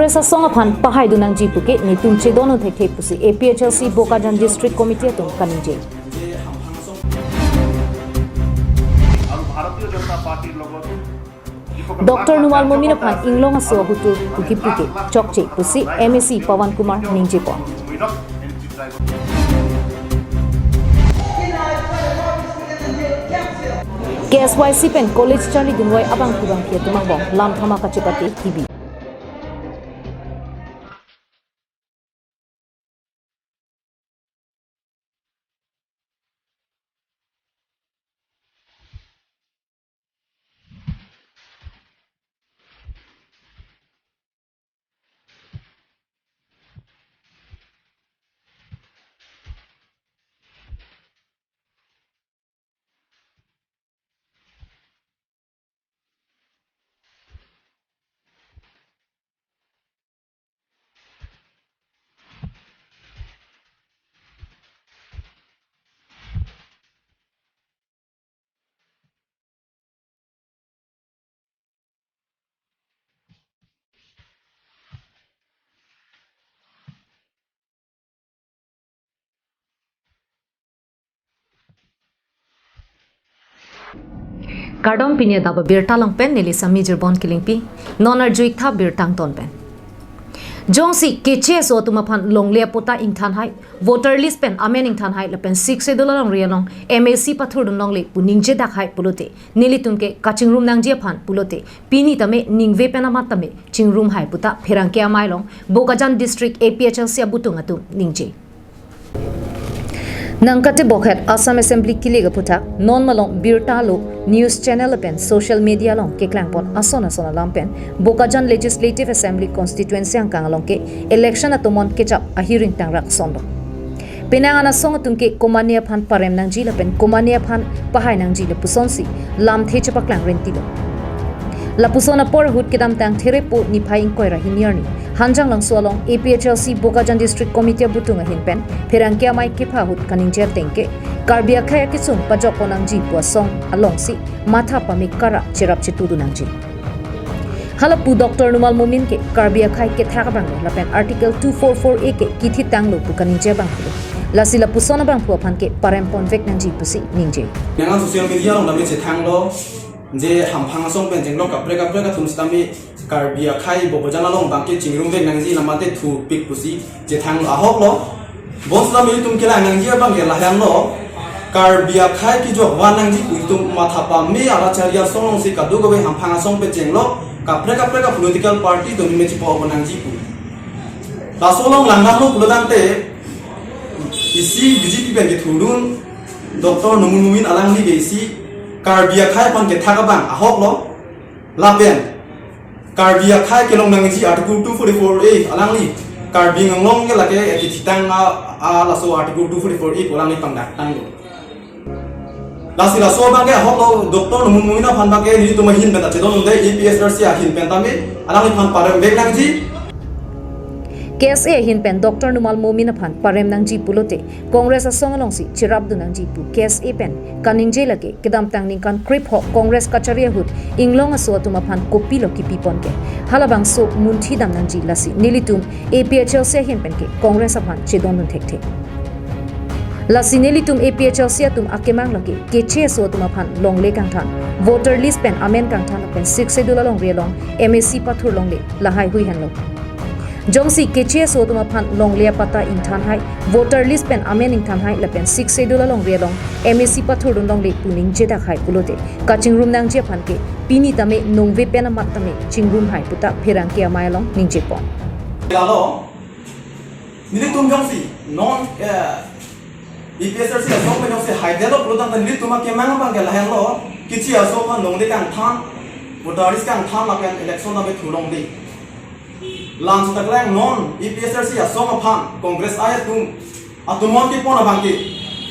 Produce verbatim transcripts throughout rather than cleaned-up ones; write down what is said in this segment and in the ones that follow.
Asong aphan pahai dun nangji puke netum chedondun thekthe pusi A P H L C Bokajan District Committee atum kaningje. Doctor Numal Momin aphan inglong aso ahutur puki puki chokche pusi M A C Pawan Kumar ningje pon. K S Y C pen college charli dunvoi abangphu bangphi atum angbong lam thama kachepate kibi. Kardom, pini adap abirta along pen neli Sami Jirbon Kilingpi, non arju-ik tha birta angton pen. Jongsi K H A S O atum aphan longle apatta ingthan hai, voter list pen amen ingthan hai lapen Sixth Schedule alongri along M A C pathurdun longle pu ningje dak hai pulote, nelitum ke kachingrum nangji aphan pulote, pini tame ningve pen amat tame chingrum hai puta Pherangke Amei along Bokajan District A P H L C abutung atum ningje. Nangkatebok het Assam Assembly kilik aphuthak non malom birta lo news channel pen social media along keklangpon ason ason alam pen Bokajan Legislative Assembly constituency angkang along ke election atomon kechap ahiring tangrak son lo. Penang an asong atum ke komane aphan parem nangji lapen komane aphan pahai nangji lapusonsi lamthe chepaklang renti lo. Lapuson apor ahut kedamtang Therepo niphai ingkoi ra hini arni Hanjanglangso along A P H L C Bokajan District Committee abutung ahin pen Pherangke Amei kepha ahut kaningje ateng ke Karbi akhei akesung pajokpon nangji pu asong alongsi matha pame kara cherap chetudun nangji. Halapu Doctor Numal Momin ke Karbi akhei kethak abang lo lapen Article two four four A ke kithitang lo pu kaningje abangphu lo. Lasi lapuson abangphu aphan ke parem ponvek nangji pusi ningje. Nang social media along dami chethang lo, je hamphang asong pen chenglok kaprek kaprek atum sitame Karbi akhei Bokajan along abangke chingrumvek nangji lamate thupik pusi chethang ahok lo. Bonsitame itum kelang nangji abangke lahai lo. Karbi akhei kejok van nangji pu itum matha pame ara charli asong alongsi kadokave hamphang asong pen chenglok kaprek kaprek a political party atum me chepapon nangji pu. Laso along langdam lo pulotangte isi B J P pen kethurdun Doctor Numal Momin alangli ke isi Karbi akhei aphan kethak abang ahok lo. Lapen Karbi akhei kelong nangji Article two forty-four A alangli Karbi Anglong ke lake kethitang a, a laso Article two forty-four A ko alangli pangdak tang lo. Lasi laso abangke ahok lo Doctor Numal Momin aphan abangke nelitum ahin pen ta chedondunde, A P H L C ahin pen tame alangliphan paremvek nangji. K S A ahin pen Doctor Numal Momin aphan parem nangji pulote Congress asong alongsi cherapdun nangji pu K S A pen kaningje lake kedamtang ningkan krepho Congress kachari ahut inglong aso atum aphan kopilo kipipon ke. Halabangso munthi dam nangji, lasi nelitum A P H L C ahin pen ke Congress aphan chedondun thekthe. Lasi nelitum A P H L C atum akemang lake K H A S O atum aphan longle kangthan, voter list pen amen kangthan lapen Sixth Schedule alongri along M A C pathur longle lahai hui henlo. Jongsi K H A S O atum aphan longle apatta ingthan hai, voter list pen amen ingthan hai lapen Sixth Schedule alongri along M A C pathurdun longle pu ningje dak hai pulote kachingrum nangji aphan ke pini tame ningve pen amat tame chingrum hai puta Pherangke Amei along ningje pon. Lalo, nelitum jongsi non, eh, A P H L C asong pen jongsi haidetlo pulotangte nelitum akemang abangke lahenlo, K H A S O aphan longle kangthan, voter list kangthan lapen election tame thur longle. Lam seta kelang non A P H L C asong aphan Congress akhei atum, atumon kepon abangke,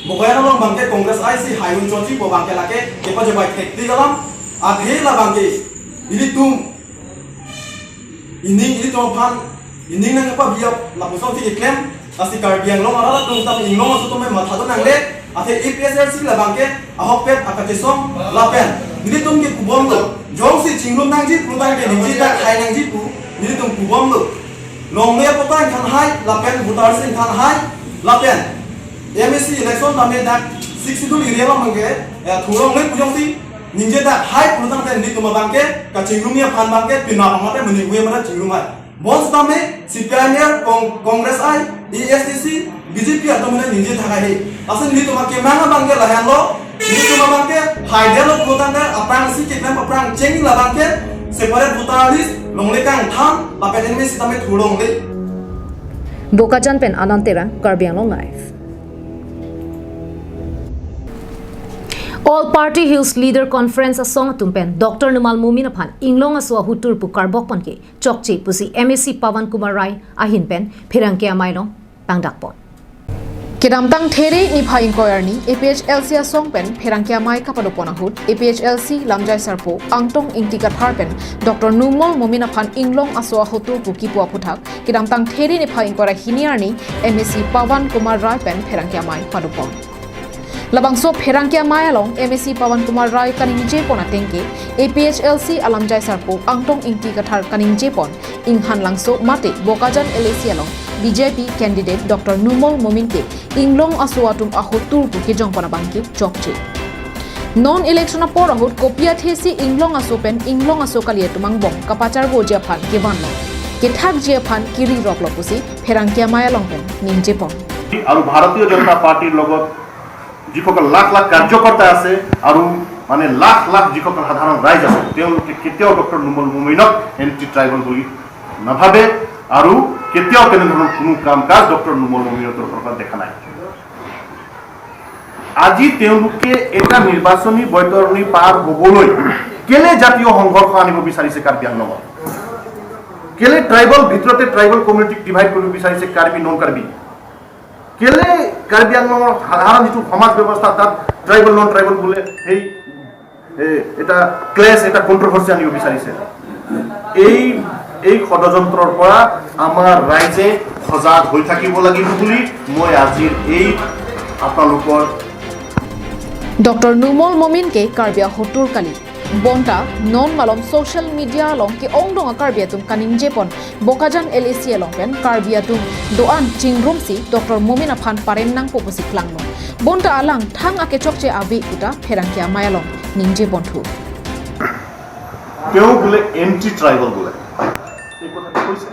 Bokajan along abangke Congress akhei si hai un chochi pu abangke lake kepajebai thektik alam, athe labangke ilitum ining, ilitum aphan ining nangpabi ap lapusonsi keklem, lasi Karbi Anglong arat atum tam inglong aso tame mathadun nangle, athe A P H L C labangke ahokpet akachesong lapen nelitum ke kubom lo, jongsi chingrum nangji pu tangte ningje dak hai nangji pu nelitum kubom lo. Longle apot ingthan hai, lapen voter list ingthan hai, lapen M A C election tame dak Sixth Schedule area along abangke, eh, thulongle pu jongsi ningje dak hai pu tangte nelitum abangke kachingrumji aphan abangke pima pamate mene gue mana chingrum hai. Bonsitame C P I M er Cong-, Congress ai, A S D C, B J P atum mene ningje thak hai. Lasi nelitum akemang abangke lahenlo, nelitum abangke haidetlo pu tangte aphrangsi keklem aphrang cheng labangke separate voter list longle kangthan lapen M A C tame thulongle. Bokajan pen Anand Terang, Karbi Anglong Live. All Party Hills Leader Conference asong atum pen Doctor Numal Momin aphan inglong aso ahotur pu karbok pon ke chokche pusi M A C Pawan Kumar Rai ahin pen pherangke amei along pangdakpon. Kedamtang There niphai ingkoi arni A P H L C asong pen pherangke amei kapadopon ahut A P H L C lamjai sarpo Angtong Ingti Kathar pen Doctor Numal Momin aphan inglong aso ahotur pu kipu aphuthak kedamtang There niphai ingkoi ra hini arni M A C Pawan Kumar Rai pen pherangke amei padopon. Labangso pherangke amei along M A C Pawan Kumar Rai kaningjepon atengke A P H L C alamjai sarpo Angtong Ingti Kathar kaningjepon Inghan Langso mate Bokajan L A C along B J P candidate Doctor Numal Momin ke inglong aso atum ahotur pu kejongpon abangke chokche. Non election apor ahut kopi athesi inglong aso pen inglong aso kali atum angbong kapacharvoji aphan kevanlo, kethakji aphan kiriroklo pusi pherangke amei along pen ningjepon. আৰু ভাৰতীয় জনতা পাৰ্টিৰ লগত যিসকল লাখ লাখ কাৰ্যকৰ্তা আছে আৰু মানে লাখ লাখ যিসকল সাধাৰণ ৰাইজ আছে, তেওঁলোকে কেতিয়াও ডক্টৰ নুমল মমিনক এণ্টি ট্ৰাইবেল বুলি নাভাবে আৰু কেতিয়াও তেনেধৰণৰ কোনো কাম কাজ ডক্টৰ নুমল মমিনৰ তৰফৰ পৰা দেখা নাই। আজি তেওঁলোকে এটা নিৰ্বাচনী বৈতৰণি পাৰ হ'বলৈ কেলে জাতীয় সংঘৰ্ষ আনিব বিচাৰিছে কাৰ্বি আংলঙত? কেলে ট্ৰাইবেল ভিতৰতে ট্ৰাইবেল কমিউনিটিক ডিভাইড কৰিব বিচাৰিছে কাৰ্বি নন কাৰ্বি? কেলে কাৰ্বি আংলঙৰ সাধাৰণ যিটো সমাজ ব্যৱস্থা তাত ট্ৰাইবেল নন ট্ৰাইবেল বোলে সেই এ, এটা ক্লেছ, এটা কণ্ট্ৰভাৰ্চি আনিব বিচাৰিছে। এই এই ষড়যন্ত্ৰৰ পৰা আমাৰ ৰাইজে সজাগ হৈ থাকিব লাগিব বুলি মই আজিৰ এই আপোনালোকৰ Doctor Numal Momin ke Karbi ahotur kali. Bonta non malom social media along ke-ongdung a Karbi atum kaningjepon Bokajan L A C along pen Karbi atum do-an chingrumsi Doctor Momin aphan parem nangpo pusi klanglo. Bonta alang thang akechokche ave puta pherangke amei along ningjeponthu. তেওঁ বোলে anti tribal বোলে, এই কথাটো কৈছে।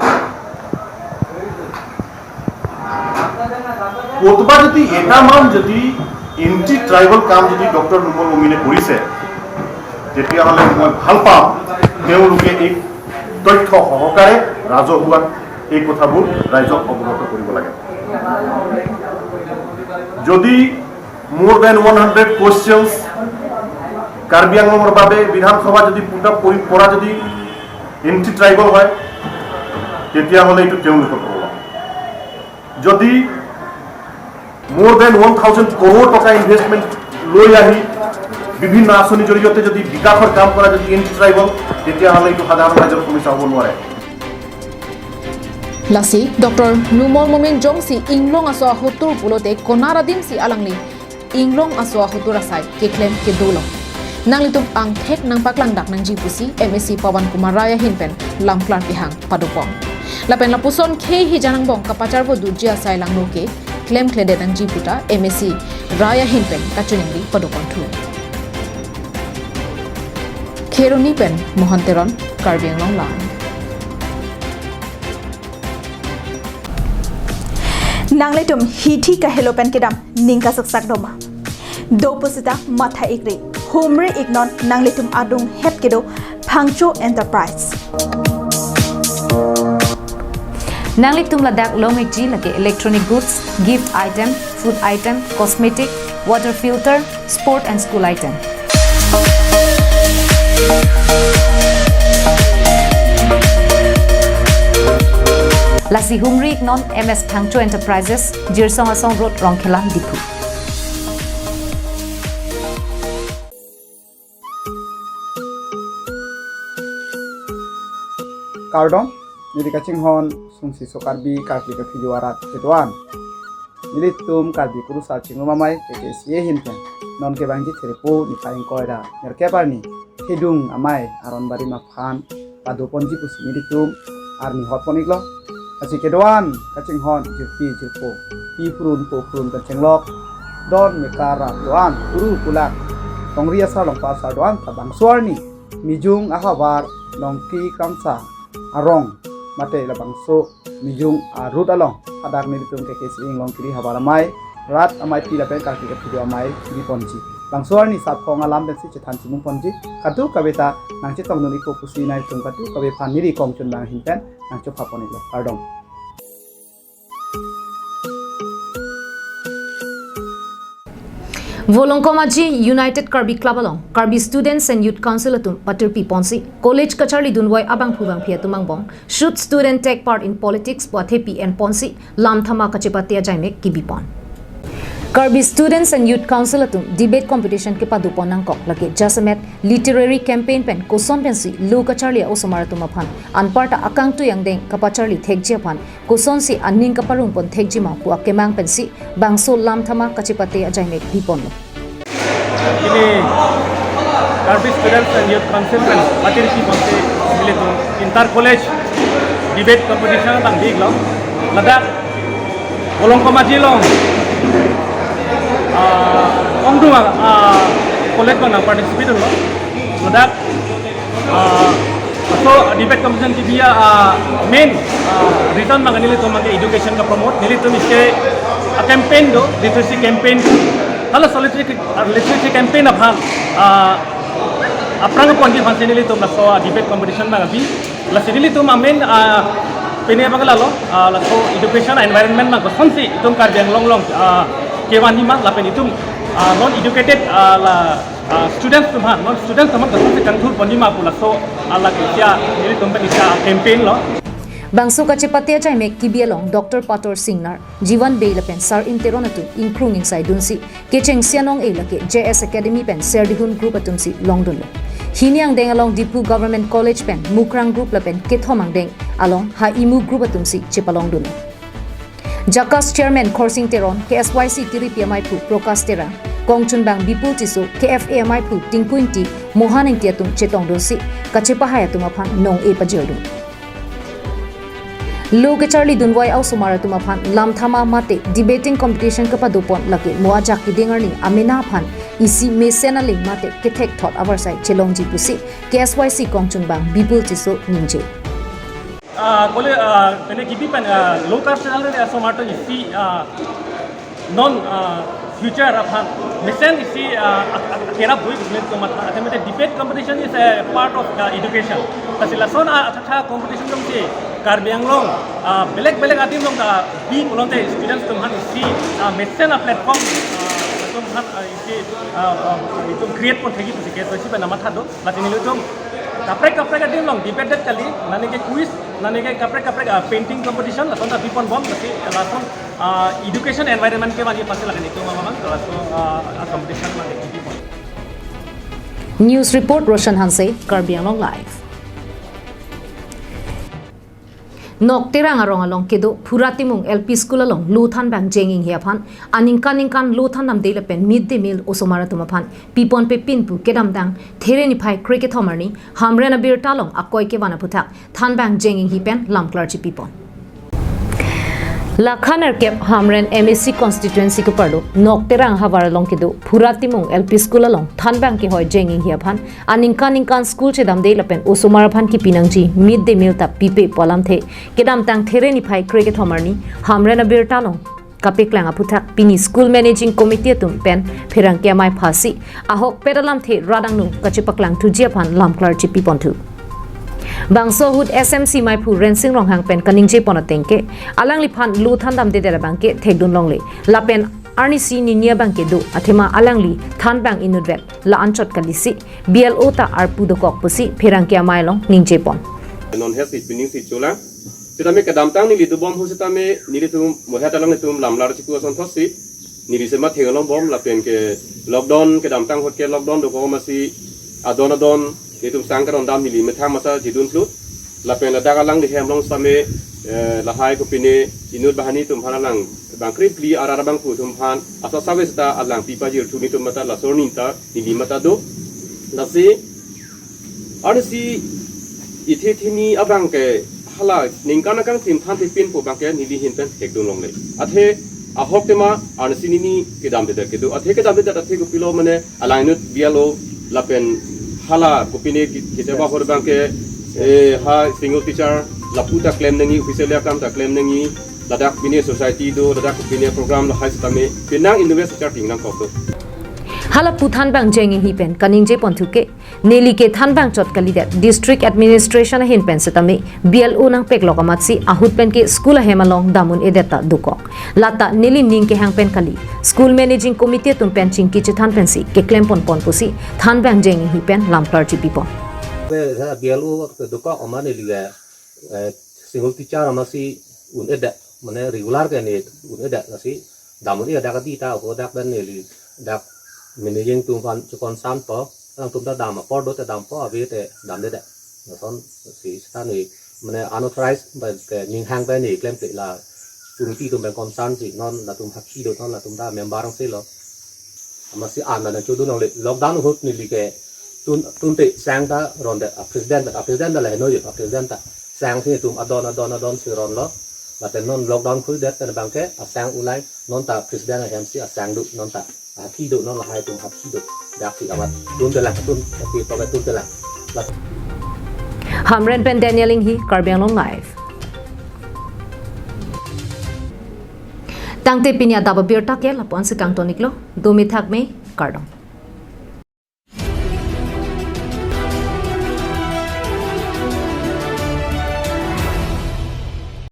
ক'তবা যদি এটামান যদি এণ্টি ট্ৰাইবেল কাম যদি ডক্টৰ নুমল মমিনে কৰিছে, তেতিয়াহ'লে মই ভাল পাম তেওঁলোকে এই তথ্য সহকাৰে ৰাজহুৱা এই কথাবোৰ ৰাইজক অৱগত কৰিব লাগে। যদি more than one hundred questions Karbi আংলঙৰ বাবে বিধানসভা যদি পুট আপ কৰি পৰা যদি এণ্টি ট্ৰাইবেল হয়, তেতিয়াহ'লে এইটো তেওঁলোকৰ প্ৰব্লেম। যদি more than one thousand crore টকা ইনভেষ্টমেণ্ট লৈ আহি বিভিন্ন আঁচনিৰ জৰিয়তে যদি বিকাশৰ কাম কৰা যদি এণ্টি ট্ৰাইবেল, তেতিয়াহ'লে এইটো সাধাৰণ ৰাইজৰ সমস্যা হ'ব নোৱাৰে। Lasi Doctor Numal Momin jongsi inglong aso ahotur pulote konat adimsi alangli inglong aso ahotur asai keklem kedolo. Nanglitum angthek nangpaklangdak nangji pusi M A C Pawan Kumar Rai ahin pen lamklar kehang padopon. Lapen lapuson khei hijan angbong kapacharvo duji asai langno ke klemkledet nangji puta M A C Rai ahin pen kachiningri padoponthu. Kheroni pen Mohan Teron, Karbi Anglong Live. Nanglitum hithi kahelo pen kedam ning kasaksak doma. Do pusita matha ikri. Humri iknon nanglitum adung het kedo Phangcho Enterprise. Nanglitum ladak long ikji lake electronic goods, gift item, food item, cosmetic, water filter, sport and school item. Lasi humri iknon M S Phangcho Enterprises, Jirsong Asong Road, Rongkhela, Diphu. Kardom, neli kachinghon Sungsi Sokarbi Karbi Kaphiju arat kedo-an. Nelitum Karbi Kurusar Chingrum Amei K K C A ahin pen non kevangji There niphai ingkoi ra nerkep arni Thedung Amei aron barim aphan padoponji pusi nelitum arni hotpon iklo. Lasi kedoan kachinghon jirpi jirpo, pi purun po purun kachinglok, don mekar rat doan, puru pulak, tongri asar longpa asar doan ta bangso arni Mijung ahavar Nongki Kamsa arong mate labangso Mijung arut along hadak nelitum ke kesi inglong kiri havar amei, rat ameipi lapen karki kapido amei kiri ponji. Bangso arni sat phong alam pensi chethan chimung ponji. Kadokave ta nangchetongdun ikpo pusi nangtum kadokave aphan neli kongchun bang ahin pen nangchopha pon iklo. Kardom. Volongkom Aji United Karbi Club along Karbi Students and Youth Council atum patirpi ponsi college kacharli dunvoi abangphu bangphi atum angbong Should Student Take Part in Politics pu athepi en ponsi lam thama kachepate ajaimek kibi pon. Karbi Students and Youth Council atum debate competition kepado pon nangkok, lake jasemet literary campaign pen koson pensi lo kacharli a-osomar atum aphan anparta akangtui angdeng kapacharli thekji aphan kosonsi aning kaparong pon thekji ma pu akemang pensi bangso lam thama kachepate ajaimek bi ponlo. Ini Karbi Students and Youth Council pen patirpi ponsi nelitum inter college debate competition abang bi iklo. Ladak Volongkom Aji along, ah, ongdung, ah, college abang nang participate dunlo. Ladak, ah, so debate competition kibi a, ah, main, ah, reason abang nelitum abang ke education kapromote, nelitum isi, ah, campaign do, literacy campaign. Halaso literacy, ah, literacy campaign aphan, ah, aphrang ponji aphansi nelitum laso, ah, debate competition abang bi. Lasi nelitum amen, ah, pine abang lalo, ah, laso education environment abang kosonsi itum Karbi Anglong along, ah, kevan ji ma lapen itum, ah, non educated, ah, la, ah, students atum aphan, non students atum aphan kosonsi kangthur pon ji ma pu laso, ah, lake isi a nelitum pen isi a campaign lo. Bangso kachepate ajaimek kibi along Doctor Pator Singnar, Jivan Bey lapen Sar Im Teron atum ingkrung ingsai dunsi kechengsi anong-e lake J S Academy pen Serdihun group atumsi longdunlo. Hini angdeng along Diphu Government College pen Mukrang group lapen kethom angdeng along Ha Imu group atumsi chepalongdunlo. JACAS Chairman Khorsing Teron, K S Y C kiripi amaiphu Prakash Terang, kongchunbang Bipul Tisso, K F A amaiphu Tinku Ingti, Mohan Ingti atum chetongdunsi kachepahai atum aphan nong-e pajirdun. Lo kacharli dunvoi a-osomar atum aphan lam thama mate debating competition kepado pon lake mo ajak keding arni amena aphan isi mesen aling mate kethekthot avarsai chelongji pusi K S Y C kongchunbang Bipul Tisso ningje. Ah, kole, ah, pene kibi pen, ah, lo kacharli asomar atum isi, ah, non, ah, future aphan mesen isi, ah, ak-, ak-, akerap bui business ko matha. Athe mete debate competition is a part of, ah, education. Lasi lason, ah, atha competition atumsi Karbi Anglong, ah, belek belek adim along ta bi pulote students atum aphan isi, ah, mesen a-platform, ah, atum aphan, ah, isi, ah, ah, itum create pon thekji pusi K S Y C pen mathado. Lasi nelitum kaprek kaprek adim along debate det kali, lake quiz, lake kaprek kaprek, ah, painting competition, lason ta bi pon bom, lasi lason, ah, education environment kevan ji aphansi lake nelitum amang, lason, ah, ah, competition abang ke bi pon. News report Roshan Hanse, Karbi Anglong Live. Nokterang arong along kedo Phura Timung L P School along lo thanbang jeng-inghi aphan aningkan ningkan lo thandamde lapen mid day meal osomar atum aphan pipon pepin pu kedamtang There niphai krekethom arni Hamren abirta along akoi kevan aphuthak thanbang jeng-inghi pen lamklar chipipon. Lakha nerkep Hamren M A C constituency keparlo Nokterang havar along kedo Phura Timung L P School along thanbang kehoi jeng-inghi aphan aningkan ningkan school chedamde lapen osomar aphan kipi nangji mid day meal ta pipe pu alamthe kedamtang There niphai krekethom arni Hamren abirta along kapeklang aphuthak pini school managing committee atum pen pherangke amei aphasi ahokpet alamthe radang nu kachepaklang thuji aphan lamklar chipiponthu. Bangso ahut S M C meiphu Rensing Ronghang pen kaningje pon ateng ke alangliphan lo thandamde det abang ke thekdun longle lapen arnisi nini abang kedo athema alangli thanbang inutvet la-anchot kalisi B L O ta arpu dokok pusi pherangke amei along ningje pon. Non hesi pining si chula. Sitame kedamtang neli dobom ahut sitame nelitum mohet alanglitum lamlar chiku ason thotsi neli sema theng along bom lapen ke lockdown kedamtang ahut ke lockdown dokok amatsi adon adon nelitum sang karon dam neli methang masa jidun flut lapen ladak alangli hem along sitame, eh, lahai kopine inut banghini atum aphan alang bangkri phli arat abangphu atum aphan asa save seta alang pipajirthu nelitum mata laso arni ta neli mata do. Lasi arnisi ithe thini abang ke Hala ningkan akangthin than thepin pu abangke neli ahin pen thekdun longle. Athe ahok tema arnisi neli kedamdedet kedo. Athe kedamdedet athe kopilo mane alangnut B L O lapen hala kopine ki-, kita bahor abangke, eh, ha single teacher lapu ta klem nangji, official akam ta klem nangji, ladak pine society do, ladak pine program lahai setame penang invest char ting nangkok do. Hala pu thanbang jengji pen kaningje ponthu ke, neli ke thanbang chot kalidet, district administration ahin pen setame B L O nangpeklok amatsi ahut pen ke school ahem along dam un-edet ta dokok. Lata neli ning kehang pen kali, school managing committee atum pen chingki chethan pensi keklem ponpon pusi thanbang jengji pen lamklar chipipon. Ke ha B L O ke dokok amat neli ke, eh, single teacher amatsi un-edet, mane regular ke ne un-edet, lasi dam un-edet dak adi ta ho dak pen neli dak managing atum aphan chekonsam po, alangtum ta dam apor do te dampo, ave te damdedet. Lasonsi seta ne mane unauthorized ba ke ning hang pen ne klemkle, la committee atum pen concern si non latum hakhi do, non latum ta member angse lo. Amatsi an nangchodun longle, lockdown ahut neli ke tun, tunte sang ta rondet, a president, a president ta lahenoi, a president ta sang si atum adon adon adon si ronlo. Lapen non lockdown khuldet pen abangke asang ulai non ta president ahem si asang do, non ta hakhi do, non lahai atum hakhi do. Dak si amat tunte lang, tun, tapi pakai tunte lang. Las- Hamren pen Daniel Inghi, Karbi Anglong Live. Tangte pini adap abirta ke lapu-an si kangton-iklo, dome thakme, kardom.